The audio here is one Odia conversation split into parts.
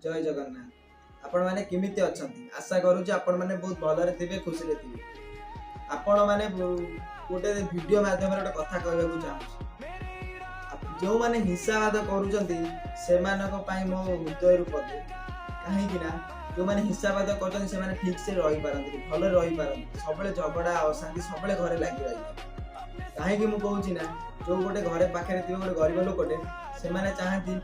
ଜୟ ଜଗନ୍ନାଥ। ଆପଣମାନେ କେମିତି ଅଛନ୍ତି? ଆଶା କରୁଛି ଆପଣମାନେ ବହୁତ ଭଲରେ ଥିବେ, ଖୁସିରେ ଥିବେ। ଆପଣମାନେ ଗୋଟେ ଭିଡ଼ିଓ ମାଧ୍ୟମରେ ଗୋଟେ କଥା କହିବାକୁ ଚାହୁଁଛି। ଯେଉଁମାନେ ହିଂସାବାଦ କରୁଛନ୍ତି, ସେମାନଙ୍କ ପାଇଁ ମୋ ହୃଦୟରୁ ପଦେ। କାହିଁକି ନା ଯେଉଁମାନେ ହିଂସାବାଦ କରୁଛନ୍ତି, ସେମାନେ ଠିକ୍ ସେ ରହିପାରନ୍ତିନି, ଭଲରେ ରହିପାରନ୍ତି। ସବୁବେଳେ ଝଗଡ଼ା, ଅଶାନ୍ତି ସବୁବେଳେ ଘରେ ଲାଗି ରହିଥାଏ। କାହିଁକି ମୁଁ କହୁଛି ନା, ଯୋଉ ଗୋଟେ ଘରେ ପାଖରେ ଥିବ ଗୋଟେ ଗରିବ ଲୋକଟେ, ସେମାନେ ଚାହାନ୍ତି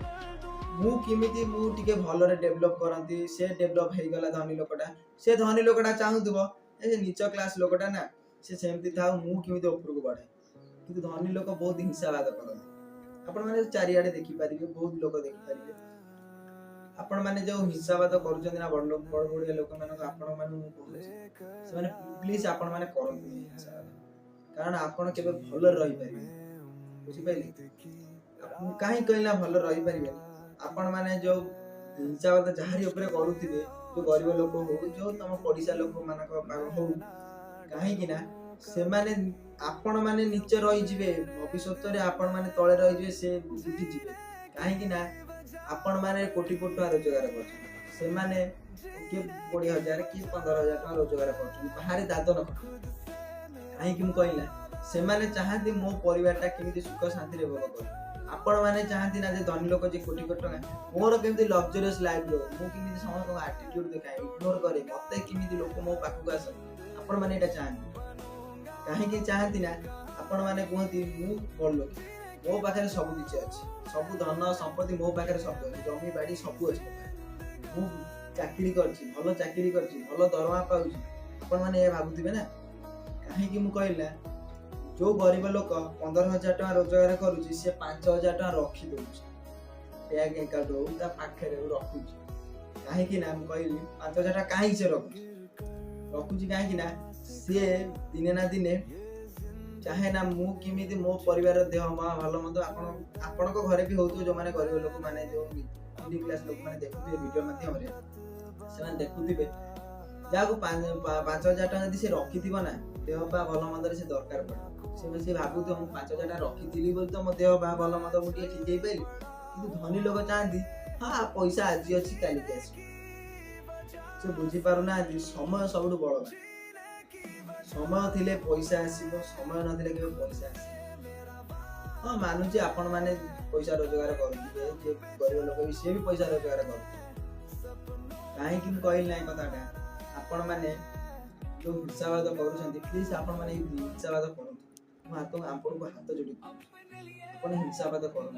ମୁଁ କେମିତି ମୁଁ ଟିକେ ଭଲରେ ଡେଭଲପ୍ କରନ୍ତି। ସେ ଡେଭଲପ୍ ହେଇଗଲା ଧନୀ ଲୋକଟା, ସେ ଧନୀ ଲୋକଟା ଚାହୁଁଥିବ ଏ ସେ ନିଚ କ୍ଲାସ ଲୋକଟା ନା, ସେ ସେମିତି ଥାଉ, ମୁଁ କେମିତି ଉପରକୁ ବଢେ। କିନ୍ତୁ ଧନୀ ଲୋକ ବହୁତ ହିଂସାବାଦ କରନ୍ତି। ଆପଣମାନେ ଚାରିଆଡେ ଦେଖିପାରିବେ, ବହୁତ ଲୋକ ଦେଖିପାରିବେ। ଆପଣମାନେ ଯୋଉ ହିଂସାବାଦ କରୁଛନ୍ତି ନା ବଡ ଲୋକ, ବଡ ବଡିଆ ଲୋକମାନଙ୍କୁ, ଆପଣମାନଙ୍କୁ ମୁଁ କହୁଛି, ସେମାନେ ପ୍ଲିଜ ଆପଣମାନେ କରନ୍ତୁନି ହିଂସାବାଦ। କାରଣ ଆପଣ କେବେ ଭଲରେ ରହିପାରିବେନି, ବୁଝିପାରିଲେ? ମୁଁ କାହିଁ କହିଲି ନା ଭଲରେ ରହିପାରିବେନି? ଆପଣମାନେ ଯୋଉ ହିଂସାବାଦ ଯାହାରି ଉପରେ କରୁଥିବେ, ଯୋଉ ଗରିବ ଲୋକ ହଉ, ଯୋଉ ତମ ପଡ଼ିଶା ଲୋକମାନଙ୍କ ହଉ, କାହିଁକି ନା ସେମାନେ ଆପଣମାନେ ନିଚେ ରହିଯିବେ। ଭବିଷ୍ୟତରେ ଆପଣମାନେ ତଳେ ରହିଯିବେ, ସେ ଉଠିଯିବେ। କାହିଁକି ନା ଆପଣମାନେ କୋଟି କୋଟି ଟଙ୍କା ରୋଜଗାର କରୁଛନ୍ତି, ସେମାନେ କିଏ 20,000, କିଏ 15,000 ଟଙ୍କା ରୋଜଗାର କରୁଛନ୍ତି ବାହାରେ ଦାଦନ ଖଟୁଛନ୍ତି। କାହିଁକି ମୁଁ କହିଲି ନା, ସେମାନେ ଚାହାନ୍ତି ମୋ ପରିବାରଟା କେମିତି ସୁଖ ଶାନ୍ତିରେ ଭୋଗ କରୁ। ଆପଣମାନେ ଚାହାନ୍ତି ନା ଯେ ଧନୀ ଲୋକ ଯେ କୋଟି କୋଟି ଟଙ୍କା, ମୋର କେମିତି ଲକ୍ଜରିୟସ୍ ଲାଇଫ୍ ରହୁ, ମୁଁ କେମିତି ସମସ୍ତଙ୍କ ଆଟିଟ୍ୟୁଡ୍ ଦେଖାଏ, ଇଗ୍ନୋର କରେ, ମତେ କେମିତି ଲୋକ ମୋ ପାଖକୁ ଆସନ୍ତି। ଆପଣମାନେ ଏଇଟା ଚାହାନ୍ତି। କାହିଁକି ଚାହାନ୍ତି ନା, ଆପଣମାନେ କୁହନ୍ତି ମୁଁ ବଡ଼ ଲୋକ, ମୋ ପାଖରେ ସବୁ କିଛି ଅଛି, ସବୁ ଧନ ସମ୍ପତ୍ତି ମୋ ପାଖରେ ସବୁ ଅଛି, ଜମି ବାଡ଼ି ସବୁ ଅଛି ମୋ ପାଖରେ, ମୁଁ ଚାକିରି କରିଛି, ଭଲ ଚାକିରି କରିଛି, ଭଲ ଦରମା ପାଉଛି। ଆପଣମାନେ ଏହା ଭାବୁଥିବେ ନା? କାହିଁକି ମୁଁ କହିଲି ନା, ଯୋଉ ଗରିବ ଲୋକ 15,000 ଟଙ୍କା ରୋଜଗାର କରୁଛି, ସେ 5,000 ଟଙ୍କା ରଖି ଦଉଛି, ବ୍ୟାଙ୍କ ଆକାଉଣ୍ଟ ହଉ, ତା ପାଖରେ ହଉ, ରଖୁଛି। କାହିଁକି ନା ମୁଁ କହିଲି 5,000 ଟଙ୍କା କାହିଁକି ସେ ରଖୁଛି? ରଖୁଛି କାହିଁକି ନା ସିଏ ଦିନେ ନା ଦିନେ ଚାହେଁ ନା ମୁଁ କେମିତି ମୋ ପରିବାରର ଦେହ ମା ଭଲ ମନ୍ଦ। ଆପଣଙ୍କ ଘରେ ବି ହଉଥିବ, ଯୋଉମାନେ ଗରିବ ଲୋକମାନେ, ଯୋଉ ମିଡିଲ କ୍ଲାସ ଲୋକମାନେ ଦେଖୁଥିବେ ଭିଡ଼ିଓ ମାଧ୍ୟମରେ, ସେମାନେ ଦେଖୁଥିବେ, ଯାହାକୁ 5,000 ଟଙ୍କା ଯଦି ସେ ରଖିଥିବ ନା, ଦେହ ପା ଭଲ ମନ୍ଦରେ ସେ ଦରକାର ପଡେ। ସେ ଭାବୁଥିବ ମୁଁ 5,000 ଟଙ୍କା ରଖିଥିଲି ବୋଲି ତ ମୋ ଦେହ ପା ଭଲ ମନ୍ଦ ମୁଁ ଟିକେ ଠିକ ହେଇପାରିଲି। କିନ୍ତୁ ଧନୀ ଲୋକ ଚାହାନ୍ତି, ହଁ, ପଇସା ଆଜି ଅଛି, କାଲିକି ଆସିବ। ସେ ବୁଝିପାରୁନାହାନ୍ତି ସମୟ ସବୁଠୁ ବଳବାନ। ସମୟ ଥିଲେ ପଇସା ଆସିବ, ସମୟ ନଥିଲେ କେବେ ପଇସା ଆସିବ। ହଁ, ମାନୁଛି ଆପଣ ମାନେ ପଇସା ରୋଜଗାର କରୁଥିବେ, ଯିଏ ଗରିବ ଲୋକ ବି ସିଏ ବି ପଇସା ରୋଜଗାର କରୁଥିବେ। କାହିଁକି ମୁଁ କହିଲି ନାହିଁ କଥାଟା, ଆପଣମାନେ ଯୋଉ ହିଂସାବାଦ କରୁଛନ୍ତି, ପ୍ଲିଜ ଆପଣମାନେ ଏଇ ହିଂସାବାଦ କରନ୍ତୁ। ମୁଁ ଆପଣଙ୍କୁ ହାତ ଯୋଡ଼ି କହୁଛି, ଆପଣ ହିଂସାବାଦ କରନ୍ତୁ।